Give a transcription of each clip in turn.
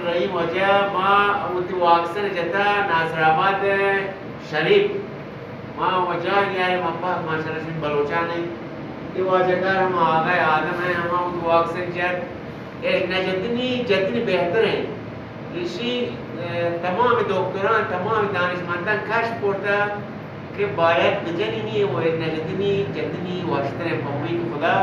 رحیم واجہ، ما وتی واکسن جتا ناصر آباد شریف، ما وجہ یار ما پہ ما شرشن بلوچان ہیں۔ یہ واجہ کار ہم آگا آدم ہیں، ہم وتی واکسن جت، اے نہ جتنی جتنی بہتر ہیں۔ ایشی، اے، تمام دکتران، تمام دانشمندان کش پورتا کہ باید بجنی نی و نجدنی جتنی واشتر ہیں۔ پہ امید خدا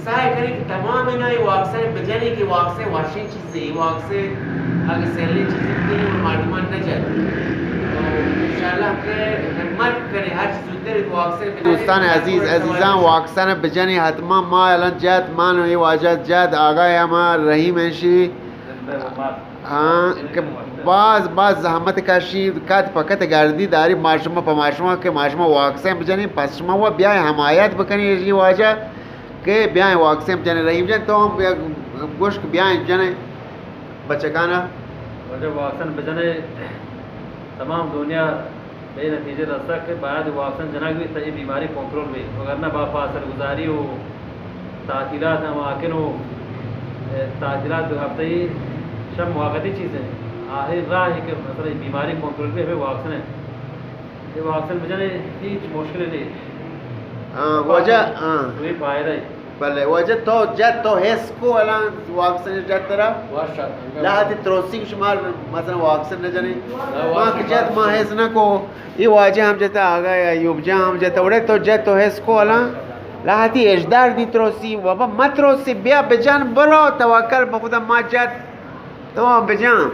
سعی کنی کہ تمام اینا یہ واکسن بجنی کہ واکسن واشین چیزیں، یہ واکسن اگہ سیلیں چیزیں بکنی و مردمان نجد۔ تو انشاءاللہ کہ ہمت کنی ہر چیز زودتر واکسن بجنی۔ دوستان عزیز، عزیزان، واکسن بجنی حتما۔ ما الان جت، ما نو یہ واجہ جت، آگاہ ہما رحیم انشی۔ ہاں، کہ باز، باز زحمت کشی، کت پہ کت گردی داری، ما شما پہ ما شما کہ ما شما واکسن بجنیں، پس شما و بیائیں حمایت بکنیں، ایشی واجہ کہ بیائیں واکسن بجنیں۔ رحیم جان، تو ہم یک گوشک بیائیں جنیں بچکانا۔ واجہ واکسن بجنیں، تمام دنیا بہ نتیجہ رسگ کہ باید واکسن جنگ بیت تہ اے بیماری کنٹرول بیت، وگرنہ با فاصلہ گزاری و تعطیلات اماکن و، اے، تعطیلات دو ہفتہ ای شم موقتی چیز ہیں۔ آخر راہ ہے کہ مثلا اے بیماری کنٹرول بیت ہمیں واکسن ہے۔ اے واکسن بجنے ہیچ مشکل نہیں۔ ہاں، واجہ، ہاں۔ کوئی فائدہ ہے۔ بلے واجہ تو جت، تو حس کو الان واکسن جت ترا؟ لہتی تروسی شمار مثلا واکسن نہ جنے۔ ما کہ جت ما حس نہ کو، یہ واجہ ہم جتا، آگا یا ایوب جان ہم جتا، وڑے تو جت تو حس کو الان لہتی اجدار دی تروسی، بابا مت تروسی، بیا بجان برو، توکل بہ خدا، ما جت تو بجان۔